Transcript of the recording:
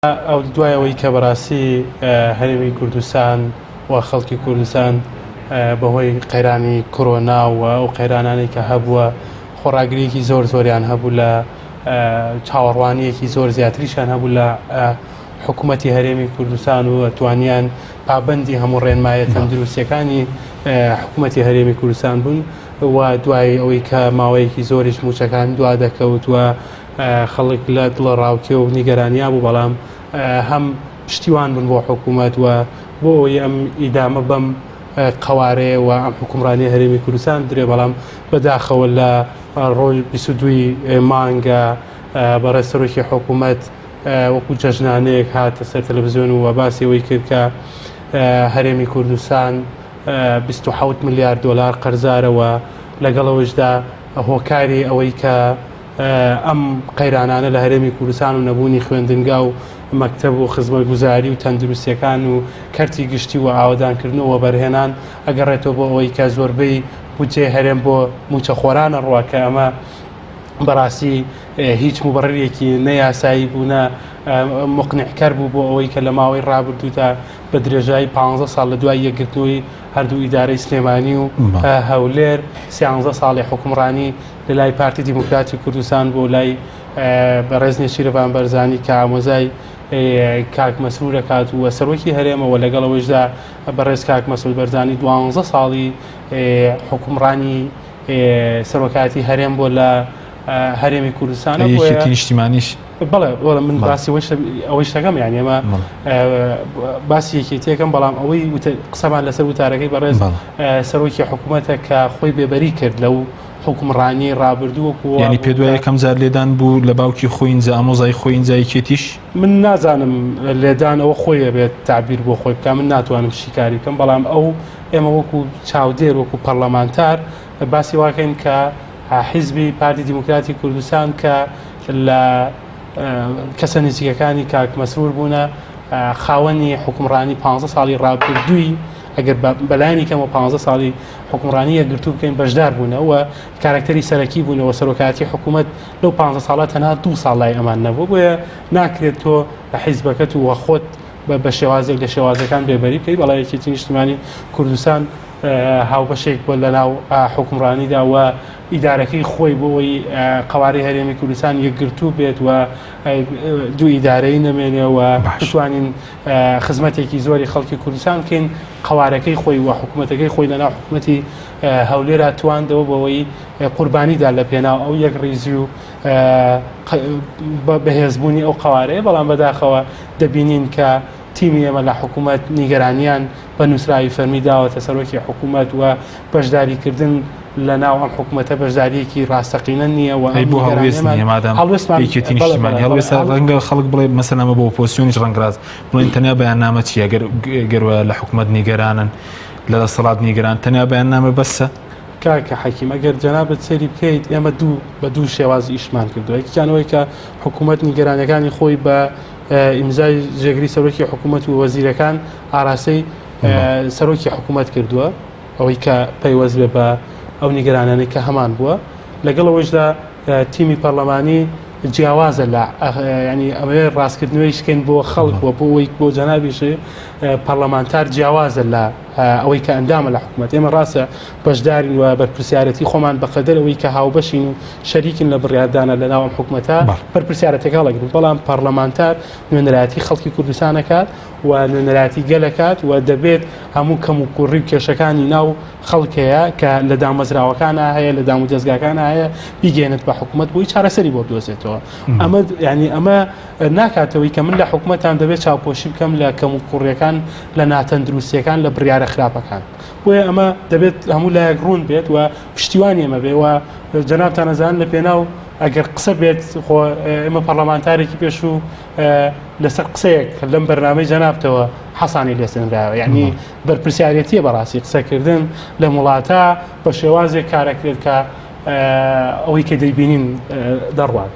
ئەو دوای ئەوەی کە بەڕاستی هەرێمی کوردستان و خەڵکی کوردستان بەهۆی قەیرانی کۆرۆنا و ئەو قەیرانانەی کە هەبووە خۆڕاگریەکی زۆر زۆریان هەبوو لە چاوەڕوانیەکی زۆر زیاتریشان هەبوو لە حکوومەتی هەرێمی کوردستان و توانیان پابندی هەموو ڕێنمایە تەندروستیەکانی حکوومەتی هەرێمی کوردستان بوون و دوای ئەوەی کە ماوەیەکی زۆریش موچەکان دوا دەکەوت و خەڵک لە دڵەڕاوکێ و نیگەرانیا بوو، بەڵام هەم پشتیوان بوون بۆ حکوومەت و بۆ ئەوەی ئەم ئیدامە بەم قەوارەیە و ئەم حکومڕانی هەرێمی کوردستان درێ، بەڵام بەداخەوە لە ڕۆژ 22 مانگە بەڕێز سەرۆکی حکوومەت وەکو جەژنانەیەک هاتە سەر تەلەڤزیۆن و باسی ئەوەی کرد کە هەرێمی کوردستان 27 ملیار دۆلار قەرزارە و لەگەڵ ئەوەشدا هۆکاری ئەوەی کە ئەم قەیرانانە لە هەرێمی کوردستان و نەبوونی خوێندنگا و مەکتەب و خزمەتگوزاری و تەندروستیەکان و کەرتی گشتی و ئاوەدانکردن و وەبەرهێنان ئەگەڕێتەوە بۆ ئەوەی کە زۆربەی بودجەی هەرێم بۆ مووچەخۆران ئەڕوا کە ئەمە بەڕاستی هیچ مبڕێکی نە یاسایی بوو نە مقنعکەر بوو بۆ ئەوەی کە لە ماوەی ڕابردوودا بە درێژایی 15 ساڵ لە دوای یەکگرتنەوەی هەردوو ئیدارەی سلێمانی و هەولێر 13 ساڵی حکومڕانی لە لای پارتی دیموکراتی کوردستان بۆ لای بەڕێز نێچیرەڤان بەرزانی کە ئامۆزای کاک مەسرورە کات و سەرۆکی هەرێمەوە لەگەڵ ئەوەشدا بەڕێز کاک مەسعود بەرزانی دوانزە ساڵی حکومڕانی سەرۆکایەتی هەرێم بۆ لە هەرێمی کوردستان یەکێتی نیشتیمانیش بەڵێ بەڵێ من باسی ئەوەی شتەکەم یان ئێمە باسی یەکێتیەکەم بەڵام ئەوەی قسەمان لەسەر وتارەکەی بەڕێز سەرۆکی حکوومەتە کە خۆی بێبەری کرد لەو حوکمڕانی ڕابردوو وەکو وا یانی بوو پێت وایە کە. یەکەم جار لێدان بوو لە باوکی خۆی ئینجا ئامۆزای خۆی ئینجا یەکێتیش؟ من نازانم لێدان ئەوە خۆی ئەبێت تەعبیر بۆ خۆی بکا من ناتوانم شیکاری بکەم بەڵام ئەو ئێمە وەکو چاودێر وەکو پەڕلەمانتار باسی واکەین کە حیزبی پارتی دیموکراتی کوردستان کە لە کەسە نزیکەکانی کاک مەسرور بوونە خاوەنی حوکمڕانی 15 ساڵی ڕابردووی ئەگەر بەلایەنی کەمەوە 15 ساڵی حوکمڕانی یەکگرتوو بکەین بەشدار بوونە و کارەکتەری سەرەکی بوونەوە سەرۆکایەتی حکوومەت لەو 15 ساڵە تەنها دوو ساڵ لای ئەمان نەبوو بۆیە ناکرێت تۆ بە حیزبەکەت و خۆت بە شێوازێک لە شێوازەکان بێبەری بکەی بەڵام یەکێتی نیشتمانی کوردستان هاوبەشێک بووە لەناو حوکمڕانیدا و ئیدارەکەی خۆی بۆ ئەوەی قەوارەی هەرێمی کوردستان یەکگرتوو بێت و دوو ئیدارەی نەمێنێ و بتوانین خزمەتێکی زۆری خەڵکی کوردستان بکەین قەوارەکەی خۆی و حکوومەتەکەی خۆی لەناو حکوومەتی هەولێرا تواندەوە بەوەی قوربانیدا لە پێناو ئەو یەک ڕیزی و بەهێزبوونی ئەو قەوارەیە بەڵام بەداخەوە دەبینین کە تیمی ئێمە لە حکوومەت نیگەرانیان بە نووسراوی فەرمی داوەتە سەرۆکی حکوومەت و بەشداریکردن لە ناو ئەم حکوومەتە بەشدارییەکی ڕاستەقینە نییە و ئەی بۆ هەڵوێست نییە مادام هەڵوێستمان یەکێتی بەڵێ نیشتیمانی بەڵێ هەڵوێستە بەڵێ ڕەنگە خەڵک بڵێ مەسەلەن ئەمە بۆ ئۆپۆزسیۆنیش ڕەنگ ڕاست بڵێن تەنیا بەیاننامە چییە گەر گەر وایە لە حکوومەت نیگەرانن لە دەسەڵات نیگەران تەنیا بەیاننامە بەسە؟ کاکە حەکیم ئەگەر جەنابت سەیری بکەیت ئێمە دوو بە دوو شێواز ئیشمان کردووە یەکیان ئەوەی کە حکوومەت نیگەرانیەکانی خۆی بە ئیمزای جێگری سەرۆکی حکوومەت و وەزیرەکان ئاراستەی سەرۆکی حکوومەت کردووە ئەوەی کە پەیوەست بێ بە ئەو نیگەرانانەی کە هەمان بووە لەگەڵ ئەوەشدا تیمی پەرلەمانی جیاوازە لە ینی ئەمەوێ ڕاستکردنەوەی شکێن بۆ خەڵک و بۆ ئەوەی بۆ جەنابیش پەرلەمانتار جیاوازە لە ئەوەی کە ئەندامە لە حکوومەت ئێمە ڕاستە بەشدارین و بەرپرسیارەتی خۆمان بەقەدەر ئەوەی کە هاوبەشین و شەریکین لە بڕیاردانە لە ناو ئەم حکوومەتە بەرپرسیارەتەکە هەڵەگرین بەڵام پەرلەمانتار نوێنەرایەتی خەڵکی کوردستان ئەکات و نوێنەرایەتی گەل ئەکات و دەبێت هەموو کەم و کوڕی و کێشەکانی ناو خەڵک هەیە کە لە دامەزراوەکانە هەیە لە دام و دەزگاکانە هەیە بیگەێنێت بە حکوومەت بۆی چارەسەری بۆ بدۆزێتەوە ئەمە ینی ئەمە ناکاتەوەی کە من لە حکوومەتان دەبێت چاوپۆشی بکەم لە کەم و کوڕیەکان لە ناتەندروستیەکان لە بڕیارە خراپەکان بۆیە ئەمە دەبێت هەموو لایەک ڕوون بێت و پشتیوانی ئێمە بێ و جەنابتان ئەزان لە پێناو ئەگەر قسە بێت خۆ ئێمە پەرلەمانتارێکی پێشوو لەسەر قسەیەک لەم بەرنامەی جەنابتەوە حەسانی لێسێنراوە یعنی بەرپرسیارەتیە بەڕاستی قسەکردن لەم وڵاتە بە شێوازێک کارەکرێت کە ئەوەی کە دەیبینین دەڕوات.